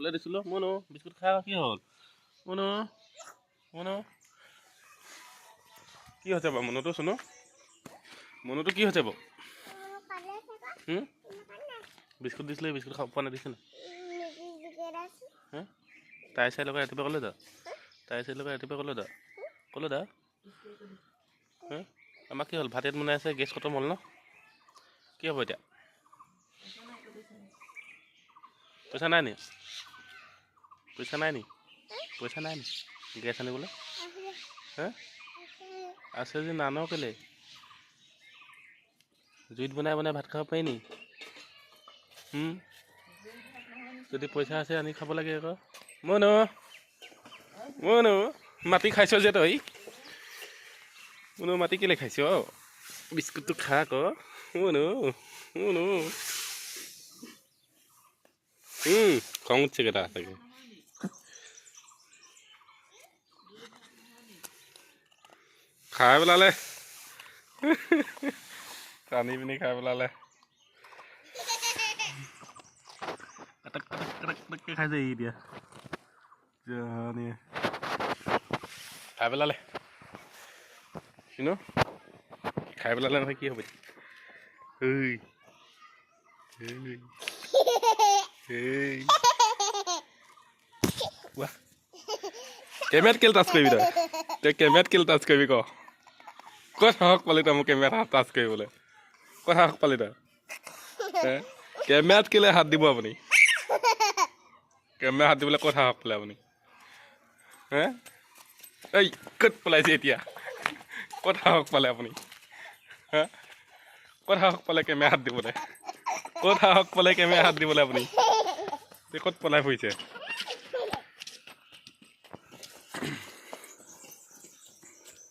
খাবলৈ দিছিলোঁ। মুনু, বিস্কুট খা, কি হ'ল মুনু? মুনু, কি হৈছে বাৰু মুনুটো? চুনু, মুনুটো কি হৈছে বাৰু? বিস্কুট দিছিলে, বিস্কুট খাব পোৱা নাই, দিছে নাই? তাই চাই লগাই ৰাতিপুৱা ক'লে যা, তাই চাই লগাই ৰাতিপুৱা ক'লে যা, ক'লে দা। আমাক কি হ'ল? ভাত ইয়াত বনাই আছে, গেছ খতম হ'ল ন? কি হ'ব এতিয়া? পইচা নাই নি? পইচা নাই নি? পইচা নাই নি গেছ আনিবলৈ? হে, আছে যে নান কেলে? জুইত বনাই বনাই ভাত খাব পাৰি নি? যদি পইচা আছে আনি খাব লাগে আকৌ। মনো, মনো, মাটি খাইছ যে তই? মুনু, মাটি কেলে খাইছ? বিস্কুটটো খা আকৌ মুনু। মুনু, খং উঠছে কেইটা চাগে। খাই পেলালে, টানি পিনি খাই পেলালে। কাটাক কাটাক কাটাক কাটাককে খাইছে ই এতিয়া। খাই পেলালে, চিনো খাই পেলালে নহয়, কি হ'ব? কেমেৰাত কেলে টাচ কৰিবি তই? তই কেমেৰাত কেলে টাচ কৰিবি ক? ক'ত সাহস পালি তই মোক কেমেৰাত হাত টাচ কৰিবলৈ? ক'ত সাহস পালি তই? কেমেৰাত কেলে হাত দিব আপুনি? কেমেৰা হাত দিবলৈ ক'ত সাহস পালে আপুনি? হে, এই ক'ত পলাইছে এতিয়া? ক'ত সাহস পালে আপুনি? হা, ক'ত সাহস পালে কেমেৰা হাত দিবলৈ? ক'ত সাহস পালে কেমেৰা হাত দিবলৈ আপুনি? ক'ত পলাই ফুৰিছে?